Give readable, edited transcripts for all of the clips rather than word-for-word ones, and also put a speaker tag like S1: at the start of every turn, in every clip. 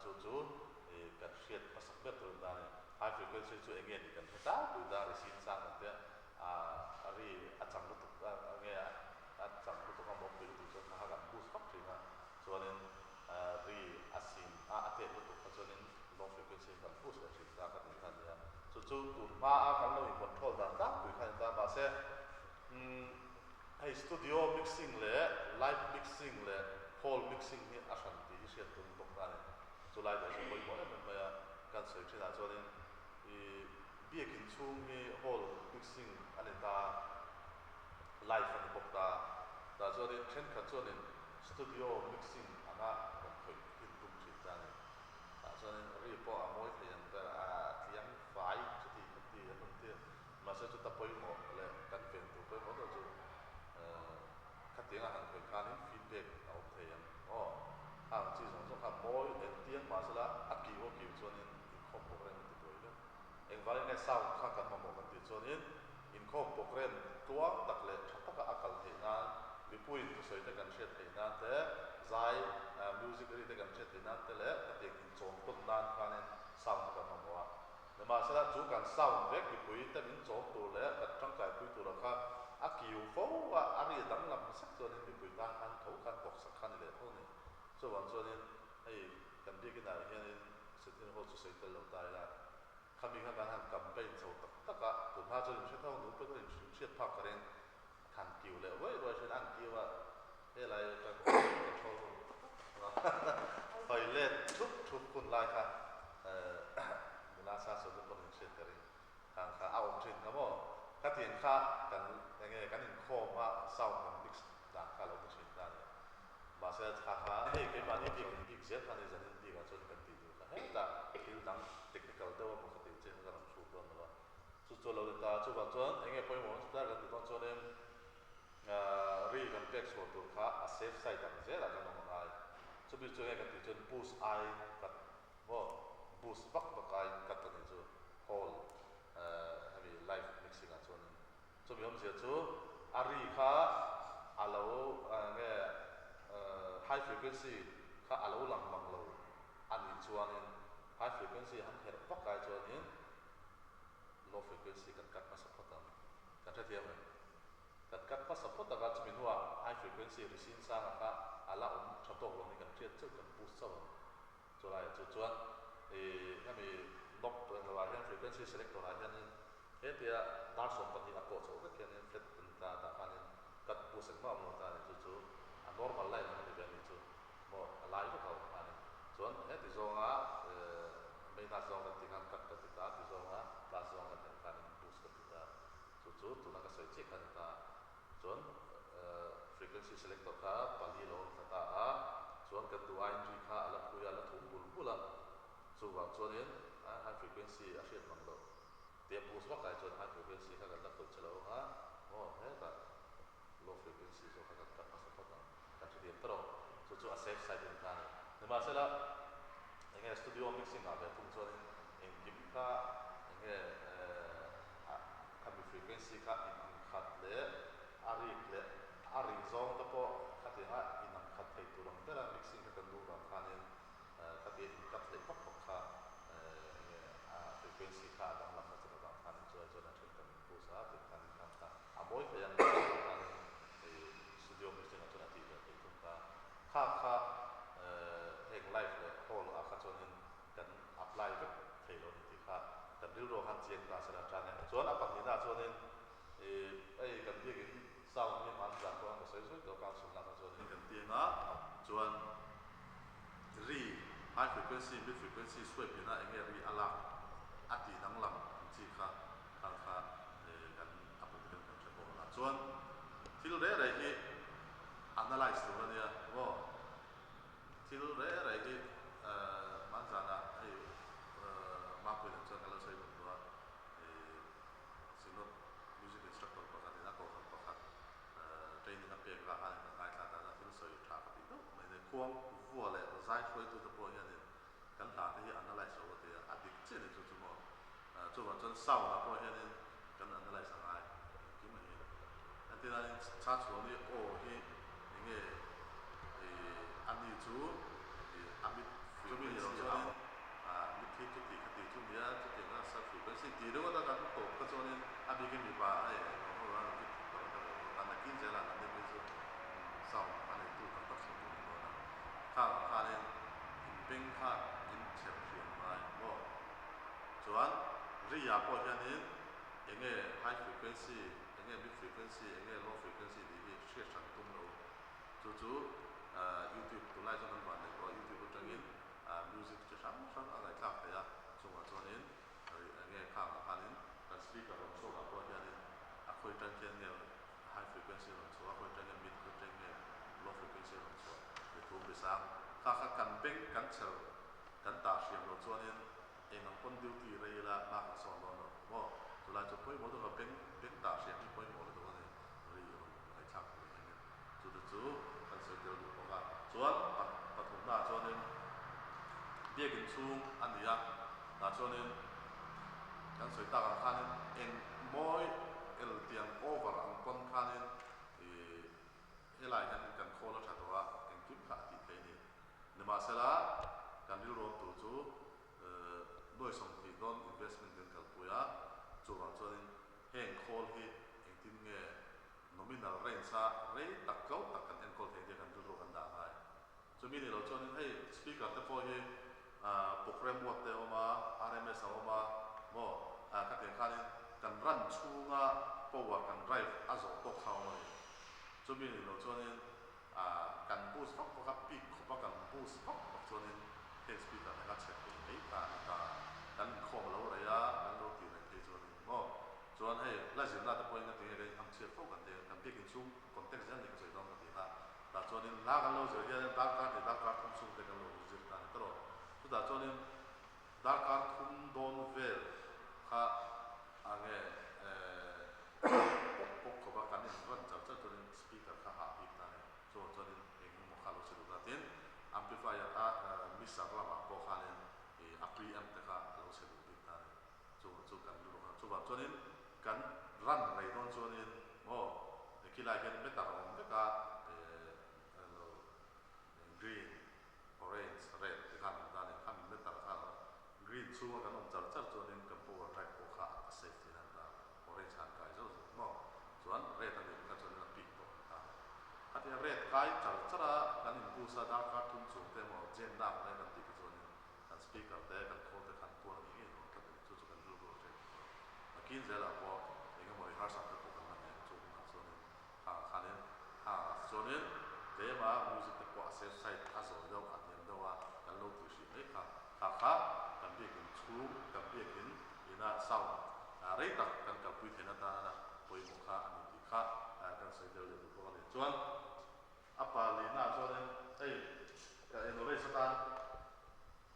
S1: Chu chu kan hriat hmasak ber tur ta a ni. High frequency chu eng nge tih kan hre tlangpui ta, ri sin sang kan tia, a ri a chang lutuk a nge a chang lutuk a mawpui lutuk chuan kha kha kan boost vak thin a, chuanin ri a sin a a tet lutuk kha chuanin low frequency kan boost leh thin ta ka tih kha a nia. Chu chu tun hmaa kan lo in control dan tlangpui kha a ni ta, mahse hei studio mixing leh live mixing leh hall mixing hi a hran tih hi hriat tur ni bawk ta a ni. Chu lai ber chu pawimawh em em mai a, kan sawi thinah chuanin ih biakin chhung hi hall mixing a ni ta, live a ni bawk ta, tah chuanin thenkhat chuanin studio mixing anga rawn khawih hin tum thin ta a ni. Tah chuanin ri pawh a mawi thei ang ber a, a tliang fai chuti khati an rawn ti a, mahse chuta pawimawh leh kan ven tur pawimawh deuh chu Khatiang a han khawih khanin feedback a awm thei ang aw. Khang chi zawng zawng kha mawi engtiang mahsela a kiu a kiu chuanin inkhawm program a ti buai vek. Engvangin nge sound kha kan mamawh kan tih chuanin inkhawm program tluang tak leh tha taka a kal theih nan, mipuiin thusawi te kan hriat theih nan te, zai music ri te kan hriat theih nan te leh khatiang inchawm tawn nan khanin sound kha kan mamawh a. Nimahsela, chu kan sound vek mipui te min chawm tur leh kan tangkaipui tura kha a kiu fo a, a ri danglam sak chuanin mipui tan khan tho khan bawk sak kha ni leh tho a ni. Chuvang chuanin hei kan biakinah hianin Senthian Hall chu sawi tel lo ta ila, khami kha kan han campaign chho tak tak a, tunhma chuan inhre tho nu pawh in hriat phak ka ring, han kiu leh ruai ruai hriat a an kiu a, helai atang control room hawi let thup thup hun lai kha nula sa sawi te pawh in hriat ka ring khang kha a awm thin kha maw khatiang kha kan enge kan inkhawm a sound kan mix dan kha a lo ni thin ta a ni mahse kha kha hei keimahni bik in bik zel kha ni zanin bikah chuan kan tih duh kha hetah thil dang technical deuh a maw kha tih chiah kha ka rawn chhuk dawn lo a chu chu a lo ni ta chuvang chuan enge pawimawh chu tlai kan ti dawn chuanin Ri kan pek chhuah tur kha a safe side ang zelah kan awm angai. Chumi chu nge kan tih chuan boost ai cut maw boost vak vak ai cut a nih chu hall hemi live mixing ah chuanin chumi awmzia chu a ri kha a lo nge high frequency kha a lo lang mang lo a nih chuanin high frequency han herh vak ai chuanin low frequency kan cut hmasa phawt ang. Kan hrethiam em? Kan cut hmasa phawt tak a, chumi hnuah high frequency ri sin sanga kha a la awm tha tawk lo ni kan hriat chauh kan boost chauh ang. Chulaiah chu chuan ih hemi knob englo ah hian frequency selector ah hianin hetia dar 12 a kawh chhoh vek hianin flat an ta tah khanin cut boost engmah awm lo ta a ni chu chu a normal line ang a ni ve a ni chu maw a lai vek a awm khanin chuan heti zawnga minus zawng kan tih khan cut kan ti ta a ti zawnga plus zawng kan herh khanin boost kan ti ta. Chu chu tuna ka sawi chiah kha a ni ta. Chuan frequency selector kha pali lo awm thla ta a, chuan kan duh aiin ri kha a la phui a, a la thum bul bul a. Chuvang chuanin high frequency a hriat mang loh tia boost vak lai chuan high frequency kha kan la khawih che lo ang a, maw hetah low frequency zawk kha kan cut hmasa phawt ang. Kan hrethiam ta lo. Chu chu a safe side a ni ta a ni. Nimahsela enge studio mixing ah ve thung chuanin engkim kha enge Khami frequency kha in ang khat leh a rik leh a rih zawng te pawh khatianga in ang khat thei tur ang bera mixing kha kan duh vang khanin khatia in cut hleih vak vak kha enge a frequency kha a danglam na chan avang khanin chulai chuan a then kan boost a tih khanin khang kha a mawi thei ang tih khanin studio mixing ah chuan a tih leh theih thung kha kha kha heng live leh hall ah kha chuanin kan apply vek thei lo ni tih kha kan rilru ah khan chiang ta sela tang e. Chuan a pahnihna ah chuanin ih hei kan biakin sound hi hman zan pawh ka sawi zui tawh kang chhun lakah chuanin kan ti anga chuan ri high frequency mid frequency swipe ina enge ri a lak a tih danglam ang chi kha khang kha ih kan a practical kan hre bawk anga chuan thil reh reh hi analyse tur a nia maw. Thil reh reh hi hmanzanah hei Mapui lam chuan ka lo sawi vang tawh a, Synod Music Instructor pakhat in a kohhran pakhat training a pek ah khan ka ngaithla ta a, thil sawi tha ka tih deuh mai nia. Khuang vua leh zai hruaitute pawh hianin kan hla te hi analyse lo a ti a, a dik chiah ni chu chu maw. Chuvang chuan sound ah pawh hianin kan analyse a ngai engkim a hi. Entirnain Chhachhuani aw hi enge a ni chu a mit chumi ni lo chuanin. hi chuti khati chu nia, chutiang khan sub frequency tih ringawt a kan tawp kha chuanin a bikin mipa a eh lo ho a bik tawh ta lo bawk a, nakin zelah an ni phei chu sound a neitu tak tak chho tur ni dawn a, khang ah khanin in beng kha in chher hriam ngai maw? Chuan ri ah pawh hianin enge high frequency, enge mid frequency, enge low frequency tih hi hriat hran tum lo. Chu chu YouTube tunlai chuan kan van neih tawh a, YouTube atangin music chi hrang hrang a ngaihthlak theih a, chungah chuanin ri enge khangah khanin kan speaker rawn chhuakah pawh hianin a khawi tan khian nge high frequency rawn chhuah a, khawi tan nge mid, khawi tan nge low frequency rawn chhuah ri thum ri sang kha kha kan beng kan chher kan tah hriam loh chuanin eng ang pawn duty rei ila hma kan sawn dawn lo maw? Chulai chu pawimawh deuh a beng beng tah hriam hi pawimawh lutuk a ni ri rawn ngaihthlak tur hianin. Chute chu kan sawi tel duh bawk a. Chuan pathumnaah chuanin biakin chhung a ni a, tah chuanin kan sawi tak ang khanin eng mawi el tiang over ang pawn khanin ih helai hian kan khawl a tha tawh a, engkim kha a tih theih a ni. Nimahsela kan rilruam tur chu nuai 20 dawn investment kan kalpui a, chuvang chuanin heng khawl hi engtin nge Nominal range a rei tak tlo tak kan enkawl thei nia kan rilru kan dah ngai. Chumi ni lo chuanin hei speaker te pawh hi program watt te a awm a, RMS a awm a maw khatiang khanin kan run chhunga power kan drive a zawh tawk kha a awm a ni. Chumi ni lo chuanin kan boost vak vak a, peak khawpa kan boost vak vak chuanin heng speaker te kha chhe thei mai kha a ni ta. Kan inkhawm a lo rei a, kan lo tih reng phei chuanin maw. Chuan hei la zirna te pawhin ka ti nge ka inham chhiat fo kan ti a, kan biakin chhung context zel ni ka sawi dawn ka ti kha. Tah chuanin hla kan lo zir hianin darkar hnih darkar thum chhung te kan lo zir ta ni tawh. Chutah chuanin darkar thum dawn vel kha a nge pawk pawk khawp a kan in run char char chuanin speaker kha hah bik ta ni. Chuvang chuanin eng emaw kha lo che duh ta. Tin, amplifier a mixer lamah pawh khanin a preamp te kha a lo che duh bik ta ni. Chu chu kan rilru kha chuvang chuanin kan run rei dawn chuanin maw khilai hian meter a awm vek a lo green orange red te khan awm ta a ni khami meter kha lo green chhunga kan awm char char chuanin kan power drive pawh kha a safe thin a ni ta orange khan kai zauh zauh maw chuan red a nih kha chuanin a peak tawh a ni ta khatia red kai char char a kan in boost a darkar thum chung te emaw jam nak te kan tih kha chuanin Kan speaker te, kan khawl te khan tuar ngei ngei dawn tlat a ni. Chu chu kan rilru a hriat tawh. Nakin zelah pawh eng emaw rehearsal te pawh kan la nei ang chu hunah chuanin khangah khanin khangah chuanin tlema music te pawh a safe side a zawi deuh a hniam deuh a kan lo tih hrih mai kha. Kha kha kan biakin chhung kan biakin ina sound rei tak kan kalpui theihna atana pawimawh kha a ni tih kha kan sawi tel leh duh bawk a ni. Chuan A pa lihna ah chuanin hei ka knowledge atan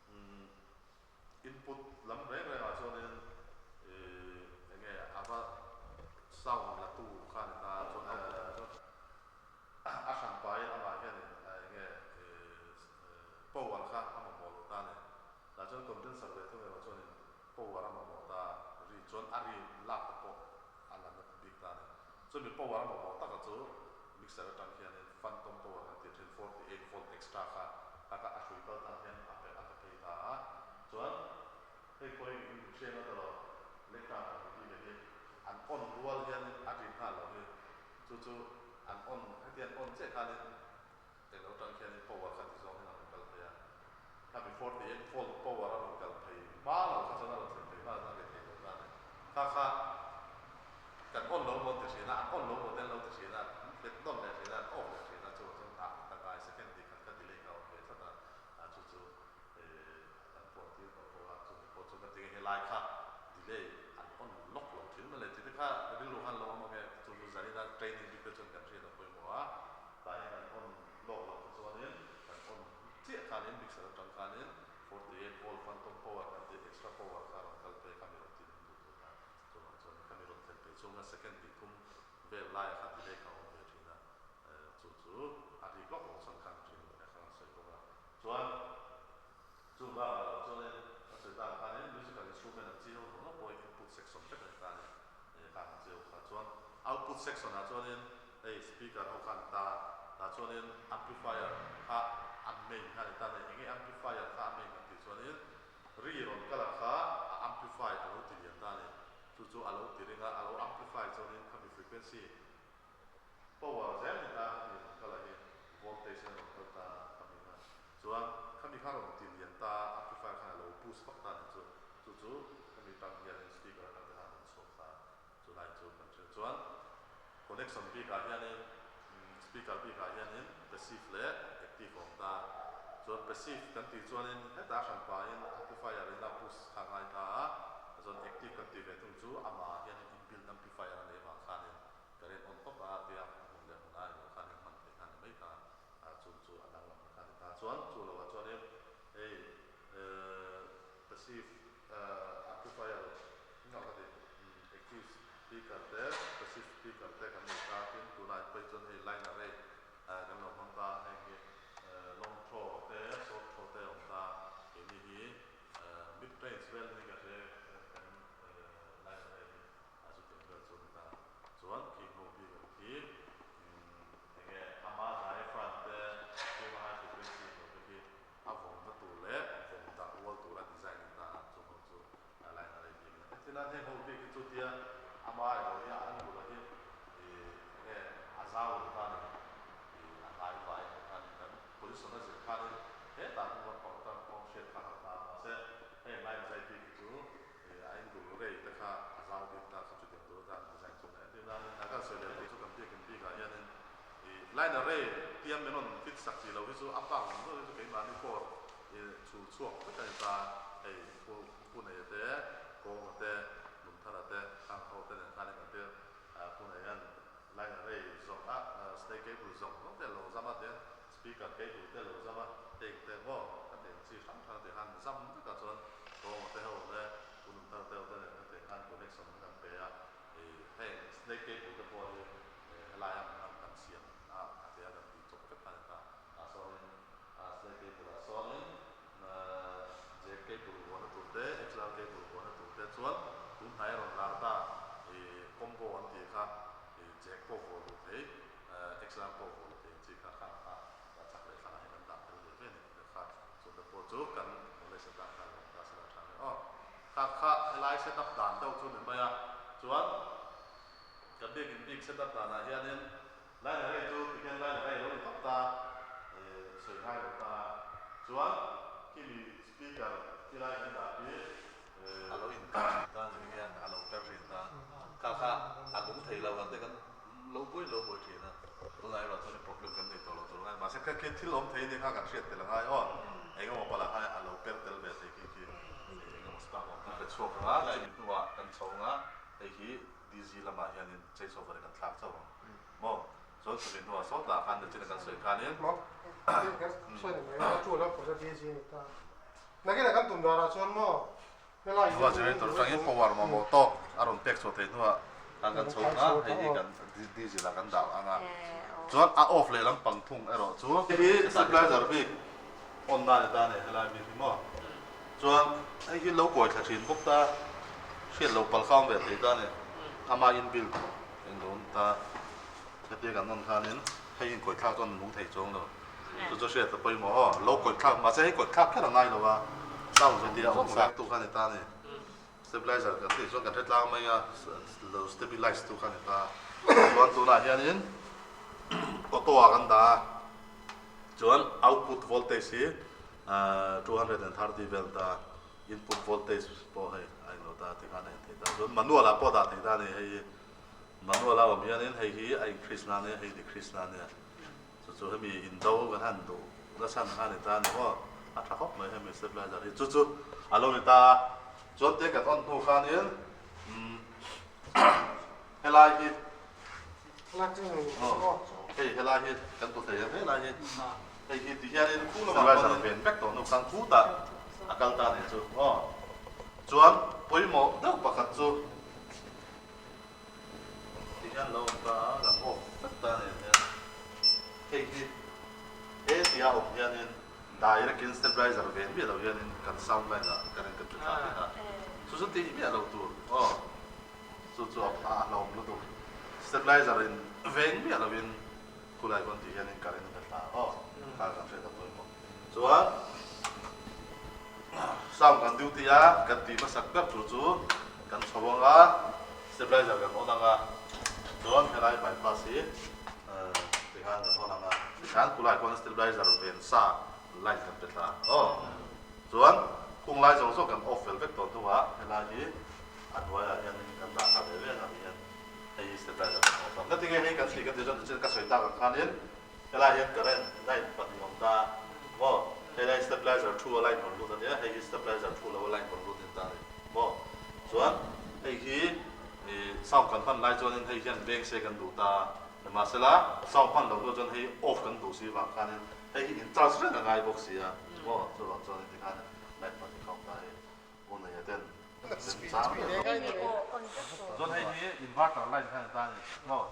S1: umm input lam reng reng ah chuanin ih eng nge a va sound la tu kha a ni ta chuan output ah chuan a hran pahin amah hianin eng nge ih power kha a mamawh lo ta a ni. Tah chuan condenser ve thung erawh chuanin power a mamawh ta ri chuan a ri lak te pawh a la na bik ta a ni. Chumi power a mamawh taka chu mixer atang hianin phantom power kan tih thin 48 volt extra kha kha kha a hrui kal tlang hian a pe a pe phei ta a. Chuan hei pawh hi in hriat ngawt elo lectern kan tih bik hi an on rual hianin a ri nghal lo hi chu chu an on hetiang an on chiah khanin Eng lo tang khianin power kha ti zawng hian a rawn kal phei a, khami 48 volt power a rawn kal phei hma lo kha chuan a rawn thlen phei hma chuan a reh thei lo ta a ni. Kha kha kan on lo maw ti thin a, an on lo maw te an lo ti thin a, an hmet nawn leh thin a, an off leh thin a, chuvang chuan nghah ta ngai second hnih khat kha delay kha a awm ve tlat a, chu chu kan puan tir tawh bawk a, chumi pawh chu ka ti nge helai kha delay an on lawk lo thin mawle tih te kha rilru khan lo awm ang e, chu chu zanina training bik te chuan kan hriat a pawimawh a. Tah hian an on lawk loh te chuanin kan on chiah khanin mixer atang khanin 48 volt phantom power kan tih extra power kha rawn kal phei kha mi rawn tin duh tur a, chuvang chuan kha mi rawn thlen phei chhunga second hnih thum vel laia kha delay kha a awm ve thin a, chu chu a rik lawk loh chuan khan ring leh kha an sawi bawk a, chuan chu bakah loh chuanin a sawi tak khanin musical instrument an chi ho zawng zawng pawh hi input section vek a ni ta a ni. Kha ang chiau kha chuan output section ah chuanin hei speaker ho kha an ta tah chuanin amplifier kha a main kha a ni ta a ni. Enge amplifier kha a main kan tih chuanin Ri rawn kal a kha a amplify a lo ti lian ta a ni. Chu chu a lo ti ring a, a lo amplify chuanin khami frequency power zel ni ta khami rawn kal a hi voltage in a rawn kal ta a khami kha. Chuan khami kha rawn ti lian ta a, amplifier khan a lo boost vak ta a ni chu. Chu chu khami tang hianin speaker atang te khan a rawn chhuak ta a. Chu lai chu kan hriat chuan connection bikah hianin speaker bikah hianin passive leh active a awm ta. Chuan passive kan tih chuanin hetah hranpain amplifier in a boost kha a ngai ta a, chuan active kan tih ve thung chu amah hianin inbuilt amplifier a neih avang khanin current on tawp a tia a hmun leh hmun a englo khanin hman theih kha a ni mai ta a, chung chu a danglam na kha a ni ta. Chuan chu lovah chuanin hei passive amplifier engah ka ti active speaker te passive speaker te kan nei ta tin tunah phei chuan hei line array kan lo hmang ta heng hi long throw te short throw te a awm ta keini hi mid range vel ni ka hre kan line array hi a chutiang vel chu a ni ta chuan khi hnu bik ang khi enge ama diaphragm te chhunga high frequency hlawh te khi A vawmna tur leh vawm dah rual tura design ni ta a, chung ho chu a line a rei bik a. Entirnan heng ho bik hi chu tia ama emaw hi a angle a hi ih enge a zau lo ta ni ih a hnai vai emaw khan kan position a zir khanin hetah hnung lampang atang pawh hriat kha har ta mahse heng line a zai bik hi chu ih a angle rei te kha a zau bik ta kha chutiang tur atan design chu a ni. Entirnan kan sawi leh tur chu kan biakin bikah hianin I line array tiam min rawn fit sak tih loh hi chu a bak zawng zawng hi chu keimahni pawh i chhul chhuak vek a ni ta. Hei pu pu neia te, kawnga te, Nunthara te, khang ho te nen khanin kan tir pu neian line array zawng a snake cable zawng zawng te lo zam a tiang speaker cable te lo zam a heng te maw ka ti ang chi hrang hrang tih khan zam vek ah chuan kawnga te ho le pu Nunthara te ho te nen hetiang khan connection kan pe a i heng snake cable te pawh hi Helai a hmun kan siam a a tia kan tih chawp vek kha a ni ta. Tah sawnin snake cable ah sawnin jack cable vuahna tur te, XLR cable vuahna tur te chuan tun hnai a rawn lar ta i combo an tih kha i jack pawh vuah luh thei, XLR pawh vuah luh thei ang chi kha kha kha chak leh thlanah hian kan dah tel ve ve a ni tih kha chu te pawh chu kan knowledge atan khan rawn ta sela tha hle aw. Kha kha helai setup dan deuh chu ni mai a chuan. Ka biakin bik setup danah hianin line array chu tikhian line array a lo ni tawp ta, sawi ngai lo ta. Chuan khimi speaker khi lai kan dah khi a lo in thin ta ni hian a lo per thin ta. Kha kha a lung thei lo ang te kan lo buai lo buai thin a, tunah erawh chuan problem kan nei tawh lo tur a ngai. Mahse kha khi thil awm thei a nia kha kan hriat tel a ngai aw. Engemaw palh ah khan a lo per tel ve thei khi khi engemaw spark awm kha. Ka chhuak ang a, chumi hnuah kan chho ang a, hei hi DZ lamah hianin change over in kan thlak chauh ang maw? Chuan chumi hnuah sawtah khan nachin a kan sawi khanin.
S2: Maw? Sawi ni mai a, chu lam pawh chu DZ a ni ta. Nakinah kan tum darah chuan maw helai
S1: Hnuah generator atangin power mamawh tawk a rawn pek chhuah theih hnuah khan kan chho ang a, hei hi kan diesel ah kan dah ang a. Chuan a off leh lampang thung erawh chu. Hei hi stabilizer bik on na a ni ta a ni helai bik hi maw? Chuan hei hi lo kawi thla thin bawk ta, hriat lo pal khang ve thei ta a ni. Ama inbuilt eng lo ni ta, hetia kan rawn khanin hei inkawi thlak chuan nung thei chuang lo. Chu chu hriat a pawimawh aw, lo kawi thlak mahse hei kawi thlak kher a ngai lo a, sound hetia awm sak tu kha ni ta a ni. Stabilizer kan tih chuan kan hre tlang mai a, lo stabilize tu kha ni ta. Chuan tunah hianin auto ah kan dah a, chuan output voltage hi 230 vel ta input voltage pawh hei a englo ta tikhan a en thei ta chuan manual ah pawh dah thei ta a ni hei hi manual a awm hianin hei hi a increase na ania hei decrease na ania chu chu hemi indo kan han duh nasa ang kha a ni ta a ni maw a tha khawp mai hemi stabilizer hi chu chu a lo ni ta a chuan te kan on hnu khanin umm helai hi Hei helai hi kan tu thei ang helai hi hei hi ti hianin khu lamah pawhin ven vek tawh hnu khan khutah a kal ta nih chu aw chuan pawimawh deuh pakhat chu ti hian lo awm ta a kan off vek ta nih hian hei hi he tia awm hianin direct in stabilizer ven miah lo hianin kan sound line ah current kan ti thla thin a chu chu tih miah lo tur aw. Chu chu a phah a hlawm lutuk. Stabilizer in veng miah lovin khulai pawn tih hianin current a tla aw. Kha kan hriat a pawimawh. Chuan Sound kan duty a, kan tih hmasak ber tur chu kan chho ang a, stabilizer kan on ang a, chuan helai bypass hi tikhan kan on ang a, tikhan kulai khuan stabilizer ven sa light kan pe thla aw. Chuan kung lai zawng zawng kan off fel vek tawh hnuah helai hi a hnuaiah hianin kan dah ta ve ve ang a hian hei hi stabilizer kan off ang. Ngatinge hei kan tih kan tih chuan tichuan ka sawi tak ang khanin Helai hian current line pahnih awm ta maw? Helai stabilizer thu a line rawn lut a nia, hei hi stabilizer thu lo a line rawn lut in ta a ni maw? Chuan hei hi ih sound kan hman lai chuanin hei hian veng se kan duh ta, nimahsela sound hman loh hnu chuan hei off kan duh si vang khanin hei hi in charge reng a ngai bawk si a maw? Chuvang chuanin tikhan line pahnih kha awm ta hei u nei a ten chang chuan hei hi inverter line khan ta a ni maw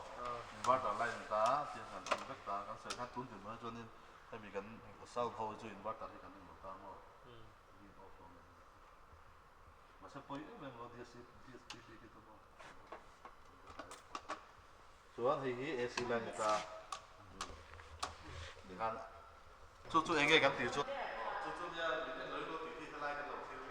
S1: inverter line ta tiang kan on vek ta kan sawi khan tun din hnuai chuanin hemi kan sound ho hi chu inverter hi kan en lo ta maw hi in off lo a ni mahse pawi em em lo DSC DSTV khi chu maw chuan hei hi AC line ni ta tikhan chu chu enge kan tih chu chu chu nia min en lo tih hi helai kan lo thil.